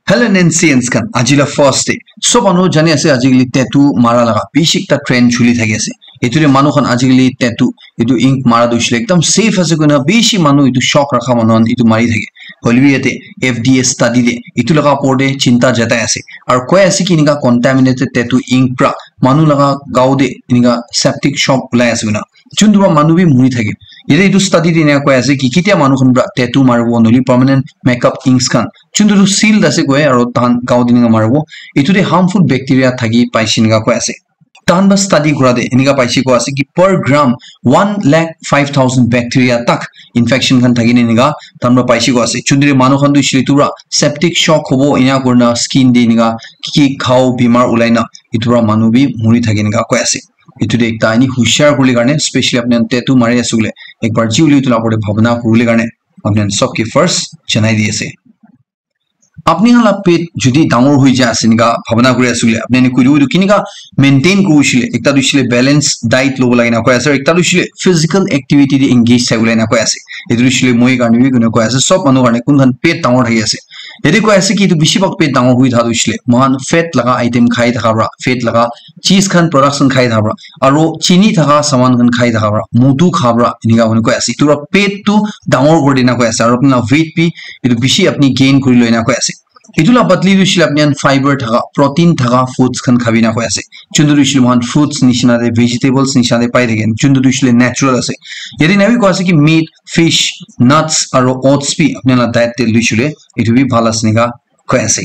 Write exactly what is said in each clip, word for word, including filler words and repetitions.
Hello N C Ns khan, aji la first day. Sob manu jani ase ajikali tattoo mara laga bishi ekta trend chuli thaki ase. Etu te manu khan ajikali tattoo etu ink mara tu hoishe le ekdam safe ase koina bishi manu etu shock rakha manu khan etu mari thake. Hoilebi yate F D A study te etu laga opor te chinta jatai ase. Aru koi ase ki enika contaminated tattoo ink pra manu laga gao te enika septic shock ulai ase koina. Chuntu pra manu bi muri thake. Yate etu study te enika koi ase ki ketia manu khan pra tattoo maribo nohole permanent makeup inks khan. Chuntu tu sealed ase koi aru tahan gao te enika maribo. Etu te harmful bacteria thaki paise enika koi ase. Tahan pra study kura te enika paise koi ase ki per gram one lakh five thousand bacteria tak infection khan thaki ne enika tahan pra paise koi ase. Chuntu te manu khan tu hoishe le etu pra septic shock hobo ena kurina skin te enika ki ki ghao bimar ulai na etu pra manu bi muri thake enika koi ase. Etu te ekta ani hushar kuribole karne specially apni khan tattoo mari ase koile ekbar ji hoile etu la opor te bhabna kuribole karne apni khan sob ke first janai di ase. Apni khan la pet jodi dangor hoi jai ase enika bhabna kuri ase koile apni khan kuri tu kinika maintain kuri shile ekta tu shile balance diet lobo lage na koi ase aru ekta tu shile physical activity te engage thai bole na koi ase. Etu tu shile moi karne bi koi ase sob manu karne kun khan pet dangor thaki ase. Yate koi ase ki etu bishi bhag pet dangor hoi thaka tu shile moikhan fat laga item khai thaka pra fat laga cheese khan products khan khai thaka pra aru chini thaka saman khan khai thaka pra motu kha pra enika koi ase etu pra pet tu dangor kuri dina koi ase aru apni la weight bi etu bishi apni gain kuri loi na koi ase. Etu la badli tu hoishe le apni khan fiber thaka protein thaka foods khan khabi na koi ase. Chuntu tu hoishe le moikhan fruits nishina te vegetables nishina te pai thake chuntu tu hoishe le natural ase. Yate enika bi koi ase ki meat, fish, nuts aru oats bi apni khan la diet te lui shile etu bi bhal ase enika koi ase.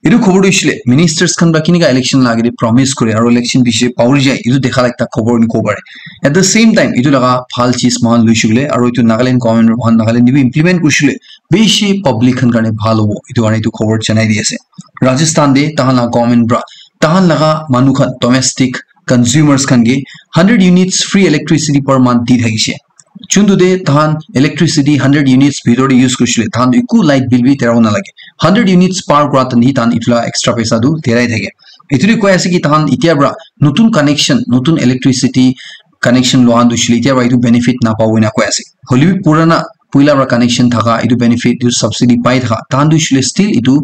Etu khobor tu hoishe le ministers khan pra kinika election la age te promise kure aru election piche pahori jai etu dekha la ekta khobor ni kobo pare. At the same time etu laga bhal cheez moikhan lui shile aru etu Nagaland government moikhan Nagaland te bi implement kuri shile bishi public khan karne bhal hobo etu karne etu khobor janai di ase. Rajasthan te tahan la government pra tahan laga manu khan domestic consumers khan ke hundred units free electricity per month di thakishe. Chuntu te tahan electricity hundred units bhitor te use kurishile tahan eku light bill bi dera na lage. Hundred units par kura tani tahan etu la extra paisa tu derai thake. Etu te koi ase ki tahan etia pra notun connection notun electricity connection lohan tu shile etia pra etu benefit na pabo ena koi ase. Hoilebi purana puila pra connection thaka etu benefit etu subsidy pai thaka tahan tu shile still etu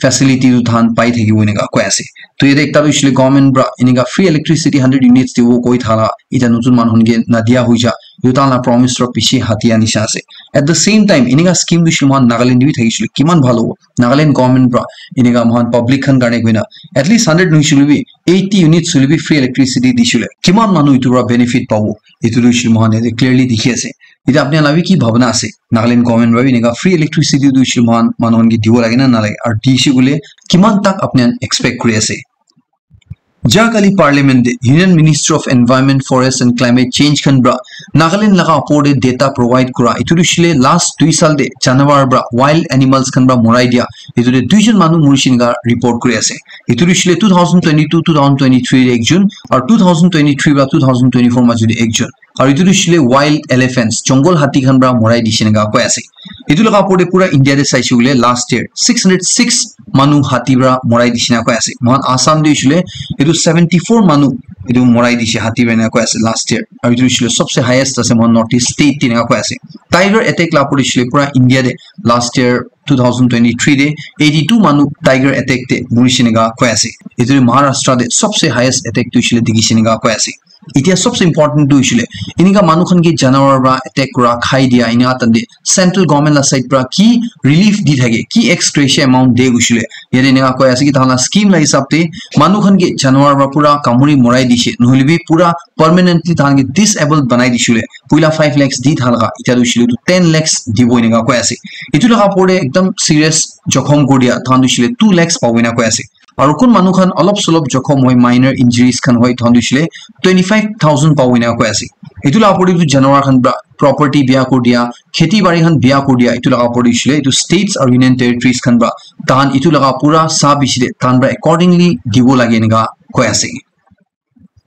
facility tu tahan pai thakibo eneka koi ase. To yate ekta tu shile government pra eneka free electricity hundred units dibo koi thala etia notun manu khan ke na dia hoi ja etu tahan la promise pra bishi hatia nisha ase. At the same time eneka scheme tu shile moikhan Nagaland te bi thakishile kiman bhal hobo. Nagaland government pra eneka moikhan public khan karne koina at least hundred nohoi shile bi eighty units hoile bi free electricity dishile kiman manu etu pra benefit pabo etu tu hoishe le moikhan yate clearly dikhi ase. Etia apni khan la bi ki bhabna ase Nagaland government pra bi eneka free electricity tu hoishe le moikhan manu khan ke dibo lage na nalage aru dishe koile kiman tak apni khan expect kuri ase. Ja kali parliament te Union Ministry of Environment, Forest and Climate Change khan pra Nagaland laga opor te data provide kura etu tu hoishe le last dui sal te janawar pra wild animals khan pra morai dia etu te duijon manu murishe eneka report kuri ase. Etu tu hoishe le two thousand twenty-two two thousand twenty-three te ekjon aru two thousand twenty-three pra two thousand twenty-four majo te ekjon aru etu tu hoishe le wild elephants jungle hathi khan pra morai dishe eneka koi ase. Etu laga opor te pura India te saishe koile last year six hundred six manu hathi pra morai dishe eneka koi ase. Moikhan Assam te hoishe le etu seventy four manu etu morai dishe hathi pra eneka koi ase last year aru etu hoishe le sobse highest ase moikhan North East state te eneka koi ase. Tiger attack la opor te hoishe le pura India te last year two thousand twenty-three te eighty two manu tiger attack te murishe eneka koi ase. Etu Maharashtra te sobse highest attack tu hoishe le dikhishe eneka koi ase. Etia sobse important tu hoishe le eneka manu khan ke janawar pra attack kura khai dia eneka tante central government la side pra ki relief di thake ki ex gratia amount de hoishe le yate eneka koi ase ki tahan la scheme la hisab te manu khan ke janawar pra pura kamuri morai dishe nohole bi pura permanently tahan ke disabled banai dishe le puila five lakhs di thalaka etia tu hoishe le tu ten lakhs dibo eneka koi ase. Etu laga opor te ekdam serious jokhom kuri dia tahan tu hoishe le two lakhs pabo eneka koi ase. Aru kun manu khan olop solop jokhom hoi minor injuries khan hoi tahan tu hoishe le twenty five thousand pabo eneka koi ase. Etu laga opor te etu janawar khan pra property bia kuri dia kheti bari khan bia kuri dia etu laga opor te hoishe le etu states aru union territories khan pra tahan etu laga pura sa bishi te tahan pra accordingly dibo lage eneka koi ase.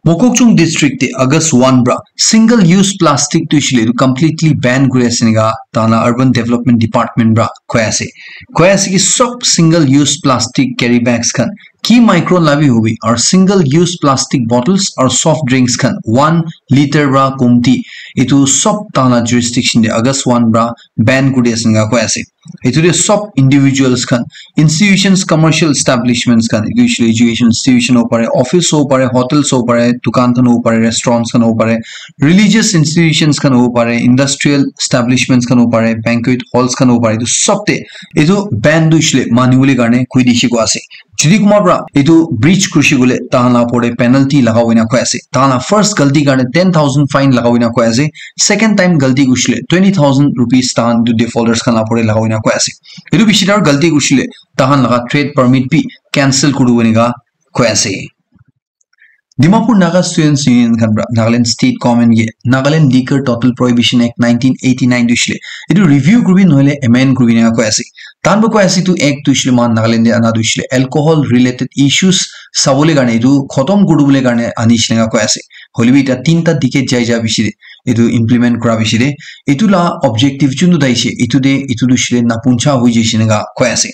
Mokokchung district te August one pra single use plastic tu hoishe le etu completely ban kuri ase eneka tahan la urban development department pra koi ase. Koi ase ki sob single use plastic carry bags khan ki micron la bi hobi, aru single use plastic bottles aru soft drinks khan one liter pra komti, etu sob tahan la jurisdiction te August one pra ban kuri ase enika koi ase. Etu te sob individuals khan, institutions, commercial establishments khan, etu hoishe le education institution hobo pare, office hobo pare, hotels hobo pare, dukan khan hobo pare, restaurants khan hobo pare, religious institutions khan hobo pare, industrial establishments khan hobo pare, banquet halls khan hobo pare, etu sob te etu ban tu hoishe le mani bole karne koi dishe koi ase. Jodi kunba pra etu breach kurishe koile tahan la opor te penalty lagabo ena koi ase. Tahan la first galti karne ten thousand fine lagabo ena koi ase. Second time galti kurishe le twenty thousand rupees tahan etu defaulters khan la opor te lagabo ena koi ase. Etu bishi dangor galti kurishe le tahan laga trade permit bi cancel kuribo ena koi ase. Dimapur Naga Students Union khan pra Nagaland State Government ke Nagaland Liquor Total Prohibition Act nineteen eighty-nine tu hoishe le etu review kuribi nohole amend kuribi ena koi ase. Tahan pra koi ase etu act tu hoishe le moikhan Nagaland te ana tu hoishe le alcohol related issues sabole karne etu khotom kuribole karne anishe ena koi ase. Hoilebi eta tinta decade jai ja bishi de etu implement kura bishi de etu la objective chunu tai ase etu de etu tu hoishe le napuncha hoi jaishe ena koi ase.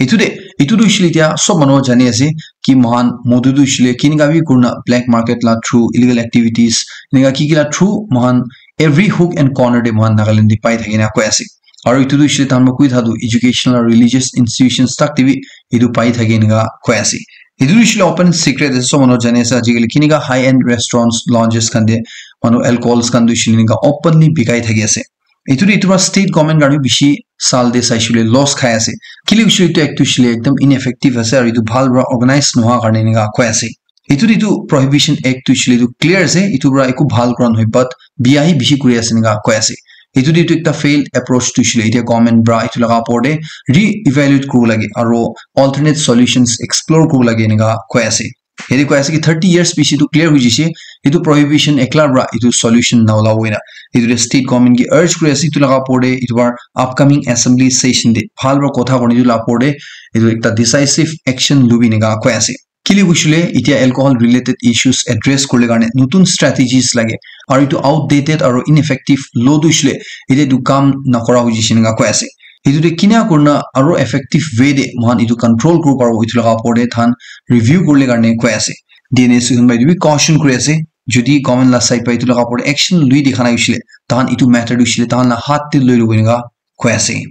Etu de, etu tu hoishe le etia sob manu jani ase ki moikhan modu tu hoishe le kinika bi kurina black market la through illegal activities, enika ki ki la through moikhan every hook and corner de moikhan Nagaland de pai thaki na koi ase. Aru etu tu hoishe le tahan pra koi tha tu educational aru religious institutions tak de bi etu pai thaki enika koi ase. Etu tu hoishe le open secret ase, sob manu jani ase ajikali kinika high end restaurants, lounges khan de manu alcohols khan tu hoishe le enika openly bikai thaki ase. Etu tu etu pra state government karne bishi sal de saishe le loss khai ase. Kile hoishe le etu act tu hoishe le ekdam ineffective ase aru etu bhal pra organize nohoa karne enika koi ase. Etu tu etu Prohibition Act tu hoishe le etu clear ase, etu pra eku bhal kura nohoi, but biya hi bishi kuri ase enika koi ase. Etu tu etu ekta failed approach tu hoishe le etia government pra etu laga opor te re-evaluate kuribo lage aru alternate solutions explore kuribo lage enika koi ase. Yate koi ase ki thirty years piche tu clear hoi jaise, etu prohibition ekla pra etu solution na ulabo ena. Etu te state government ke urge kuri ase, etu laga opor te etu bar upcoming assembly session te bhal pra kotha kone etu laga opor te etu ekta decisive action lubi ena koi ase. Kile koishe le, etia alcohol related issues address kuribole karne notun strategies lage, aru etu outdated aru ineffective law tu hoishe le, etia etu kam nakora hoi jaise ena koi ase. Etu te kina kurina aru effective way te moikhan etu control kuribo paribo, etu laga opor te tahan review kuribole karne koi ase. D N A section by etu bi caution kuri ase, jodi government la side para etu laga opor te action lui dikha nai hoishe le, tahan etu matter tu hoishe le tahan la hath te loi lobo ena koi ase.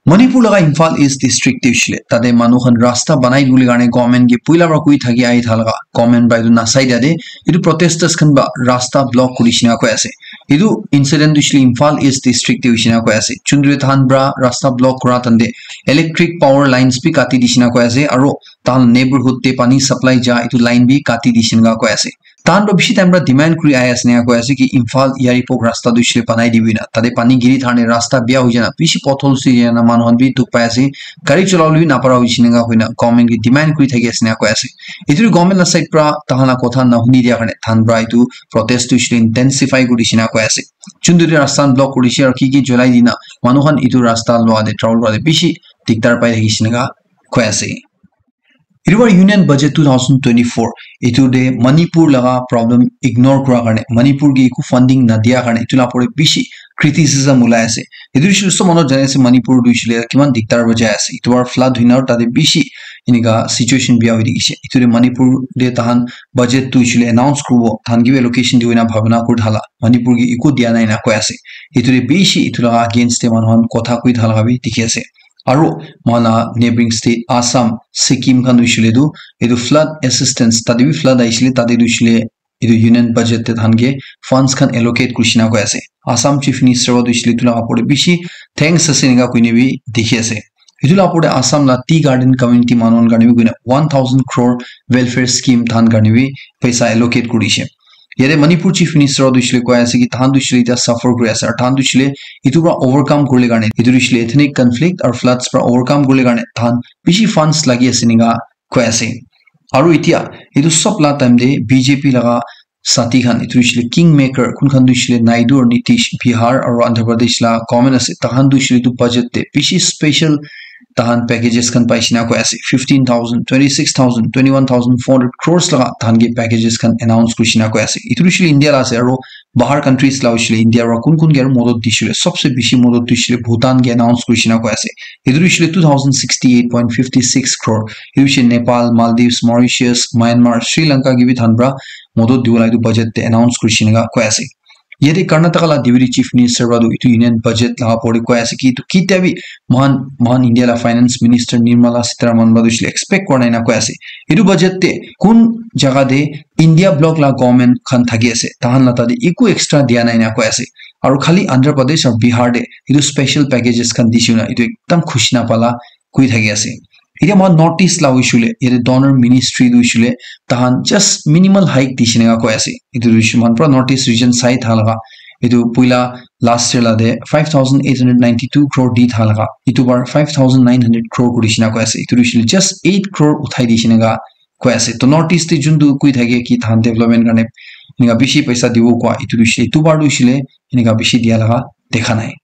Manipur laga Imphal East district te hoishe le, tate manu khan rasta banai dibole karne government ke puila para koi thaki ahi thaka laga, government para etu nasai dia te, etu protesters khan para rasta block kuri she na koi ase. Etu incident tu hoishe le Imphal East district te hoishe na koi ase. Chundri than para rasta block kura tante electric power lines bi kati di she na koi ase, aro tahan neighborhood te pani supply ja etu line bi kati di she na koi ase. Tahan para bishi time para demand kuri ahi ase ena koi ase ki Imphal Yairipok rasta tu hoishe le banai dibi na. Tate pani giri thane rasta biya hoi jana, bishi potholes hoi jana, manu khan bi dukh pai ase. Gari cholabole bi napara hoishe ena koina government ke demand kuri thaki ase ena koi ase. Etu tu government la side para tahan la kotha na huni dia karne tahan para etu protest tu hoishe le intensify kuri she na koi ase. Chundri rasta block kuri she aro ki ki jolai dina manu khan etu rasta lua te travel kura te bishi dikdar pai thaki she ena koi ase. Etu para Union Budget two thousand twenty-four, etu te Manipur laga problem ignore kura karne, Manipur ke eku funding na dia karne, etu la opor te bishi criticism ulai ase. Etu issue sob manu jani ase, Manipur tu hoishe le kiman dikdar para jai ase. Etu para flood hoina tate bishi enika situation biya hoi thakishe. Etu te Manipur te tahan budget tu hoishe le announce kuribo, tahan kiba allocation dibo ena bhabna kuri thala. Manipur ke eku dia nai ena koi ase. Etu te bishi etu laga against te manu khan kotha koi thala bi dikhi ase. Aro moikhan la neighboring state Assam, Sikkim khan hoishe le tu, etu flood assistance, tate bi flood ahishile, tate tu hoishe le etu union budget te tahan ke funds khan allocate kuri she na koi ase. Assam Chief Minister wa tu hoishe le etu laga opor te bishi thanks ase ena koina bi dikhi ase. Etu la opor te Assam la tea garden community manu khan karne bi koina one thousand crore welfare scheme tahan karne bi paisa allocate kuri she. Yate Manipur Chief Minister tu hoishe le koi ase ki tahan tu hoishe le etia suffer kuri ase, aru tahan tu hoishe le etu para overcome kuribole karne, etu tu hoishe le ethnic conflict aru floods para overcome kuribole karne tahan bishi funds lagi ase ena koi ase. Aru etia etu sob la time te B J P laga sati khan, etu hoishe le kingmaker, kun khan tu hoishe le Naidu aru Nitish, Bihar aru Andhra Pradesh la government ase, tahan tu hoishe le etu budget te bishi special tahan packages khan paishe na koi ase, fifteen thousand, twenty six thousand, twenty one thousand four hundred crores laga tahan ke packages khan announce kurishe na koi ase. Itu hoishe le India la ase, aro bahar countries la hoishe le India ra kun kun ke aro modot dishe le, sobse bishi modot dishe le Bhutan ke announce kurishe na koi ase. Itu hoishe le two thousand sixty eight point fifty six crore. Itu hoishe Nepal, Maldives, Mauritius, Myanmar, Sri Lanka ke bi tahan pra modot dibo la itu budget te announce kurishe na koi ase. Yate Karnataka la Deputy Chief Minister pra tu itu Union Budget laga pori koi ase ki itu kitia bi mohan, mohan India la Finance Minister Nirmala Sitharaman pra tu hoishe le expect kora nai na koi ase. Itu budget te kun jaga te India bloc la government khan thaki ase, tahan la tate eku extra dia nai na koi ase. Aru khali Andhra Pradesh aru Bihar te itu special packages khan dishe na itu ekdam khushi na pala koi thaki ase. Etia mohan North East la hoishe le, yate donor ministry tu hoishe le, tahan just minimal hike dishe na koi ase. Itu hoishe mohan pura North East region sai tha laga. Itu puila last year la te five thousand eight hundred ninety two crore di tha laga. Itu bar five thousand nine hundred crore kurishe na koi ase. Itu hoishe le just eight crore uthai dishe na koi ase. To North East te juntu koi thake ki tahan development karne enika bishi paisa dibo koi, itu hoishe le, itu bar tu hoishe le enika bishi dia laga dekha nai.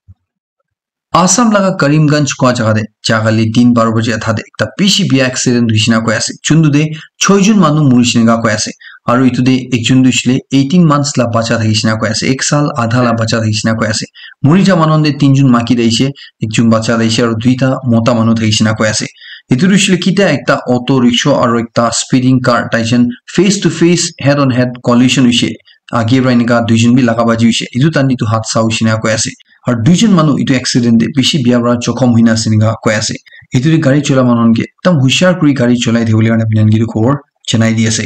Assam laga Karimganj kua jaga te jagale din baro baje adha te ekta bishi biya accident hoishe na koi ase. Juntu te choi jun manu murishe na koi ase. Aru itu te ekjun tu hoishe le eighteen months la bacha thakishe na koi ase. Ek saal adha la bacha thakishe na koi ase. Muri ja manu te tinjun maki thakishe, ekjun bacha thakishe, aru duita mota manu thakishe na koi ase. Itu tu hoishe le kitia ekta auto rickshaw aru ekta speeding car taijon face to face, head on head collision hoishe. Age pra enika duijon bi laga baji hoishe. Itu tahan itu hadsa hoishe na koi ase. Aru duijon manu itu accident te bishi biya pra jokhom hoina ase enika koi ase. Itu te gari chola manu khan ke ekdam hushar kuri gari cholai thakibole karne apni khan ke itu khobor janai di ase.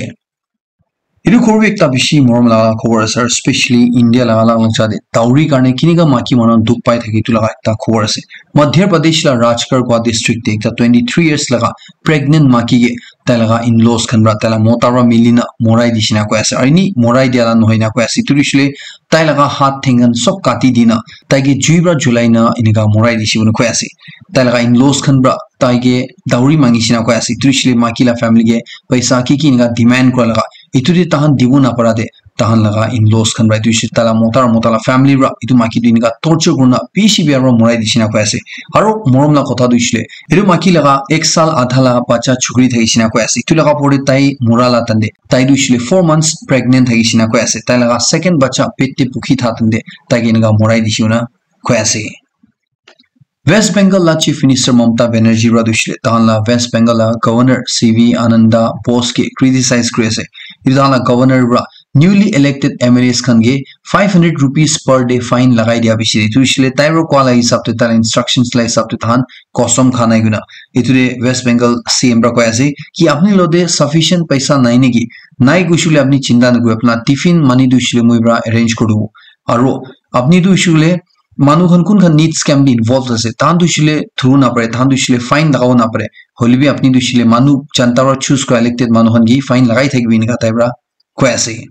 Itu khobor bi ekta bishi morom laga khobor ase, aru specially India laga laga maja te dowry karne kinika maki manu dukh pai thake itu laga ekta khobor ase. Madhya Pradesh la Rajgarh kua district te ekta twenty three years laga pregnant maki ke tai laga in-laws khan pra, tai la mota pra mili na morai dishe na koi ase. Aru ini morai dia la nohoi na koi ase. Itu hoishe le tai laga hath theng khan sob kati di na, tai ke jui pra julai na enika morai dishe koina koi ase. Tai laga in-laws khan pra tai ke dowry mangishe na koi ase. Itu hoishe le maki la family ke paisa ki ki enika demand kura laga. Itu te tahan dibo na para te tahan laga in-laws khan pra itu hoishe tai la mota, mota la family pra itu maki tu enika torture kurina bishi biya pra morai dishe na koi ase. Aru morom la kotha tu hoishe le, itu maki laga ek saal adha laga bacha chukri thakishe na koi ase. Itu laga pore tai mura la tande, tai tu hoishe le four months pregnant thakishe na koi ase. Tai laga second bacha pet te pukhi tha tande, tai ke enika morai dishe koina koi ase. West Bengal la Chief Minister Mamata Banerjee pra tu hoishe le, tahan la West Bengal la Governor C V Ananda Bose ke criticize kuri ase. Itu tahan la Governor pra newly elected M L As khan ke five hundred rupees per day fine lagai dia bishi de. Itu hoishe le tai pra koa la hisab te, tai la instructions la hisab te tahan kosam kha nai koina. Itu te West Bengal C M pra koi ase ki apni lo te sufficient paisa nai neki? Nai koishe le apni chinta nakuribo, apna tiffin money tu hoishe le moi pra arrange kuri dibo. Aru apni tu hoishe le manu khan kun khan needs scam te involved ase, tahan tu hoishe le thuru na pare, tahan tu hoishe le fine lagabo na pare. Hoile bi apni tu hoishe le manu janta pra choose kura elected manu khan ke fine lagai thakibi enika tai pra koi ase.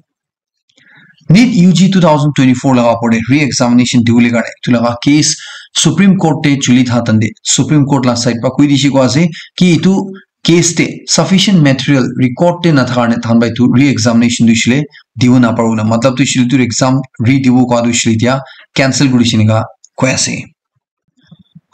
NEET U G two thousand twenty-four laga opor te re-examination dibole karne etu laga case Supreme Court te chuli tha tante Supreme Court la side pa koi dishe koa ase ki etu case te sufficient material record te nathaka karne tahan pa etu re-examination tu hoishe le dibo naparibo na, matlab tu hoishe le etu exam re dibo koa tu hoishe le etia cancel kuri dishe enika koi ase.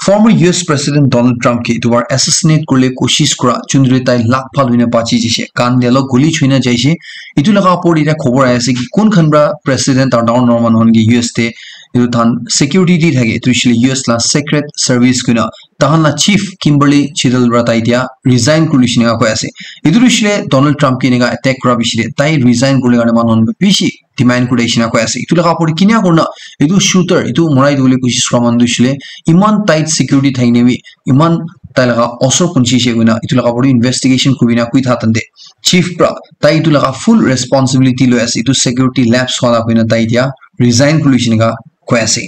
Former U S President Donald Trump ke etu bar assassinate kurile koshish kura chundre tai lakh phal hoina bachi jaise, kan te alop guli chuina jaise. Etu laga opor te etia khobor ahi ase ki kun khan para president aru dangor dangor manu khan ke U S te etu tahan security di thake, etu hoishe le U S la Secret Service koina tahan la chief Kimberly Cheatle para tai etia resign kuri dishe enika koi ase. Etu hoishe le Donald Trump ke enika attack kura piche te tai resign kurile karne manu khan bishi demand kuri dishe enika koi ase. Etu laga opor te kinika kurina etu shooter, etu morai dibole koshish kura manu tu hoishe le eman tight security thaki na bi, eman tai laga osor punchi se koina, etu laga opor te investigation kuri na koi tha tante chief para tai etu laga full responsibility loi ase. Etu security lapse hua la koina tai etia resign kuri dishe enika koi ase.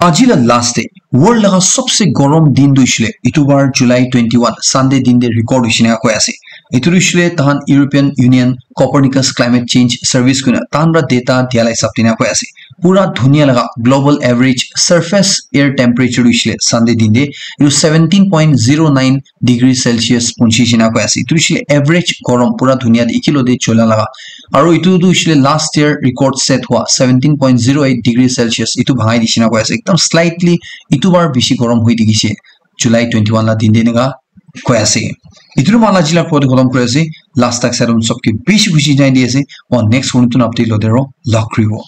Aji la last te world laga sobse gorom din tu hoishe le etu bar July twenty one Sunday din te record hoishe enika koi ase. Etu tu hoishe le tahan European Union Copernicus Climate Change Service koina tahan para data dia la hisab te enika koi ase. Pura dunia laga global average surface air temperature tu hoishe le Sunday din te etu seventeen point zero nine degree Celsius punchi dishe enika koi ase. Etu hoishe le average gorom pura dunia te ekilog te chola laga. Aru etu tu hoishe le last year record set hua seventeen point zero eight degree Celsius etu bhangai dishe enika koi ase. Ekdam slightly etu bar bishi gorom hoi thakishe. July twenty-one la din de eneka koi ase. Itu moi la jila koi khotom kuri ase. Last tak sarum sob ke bishi bishi jai di ase. Aru next one tun update lo de ro log kuri bo.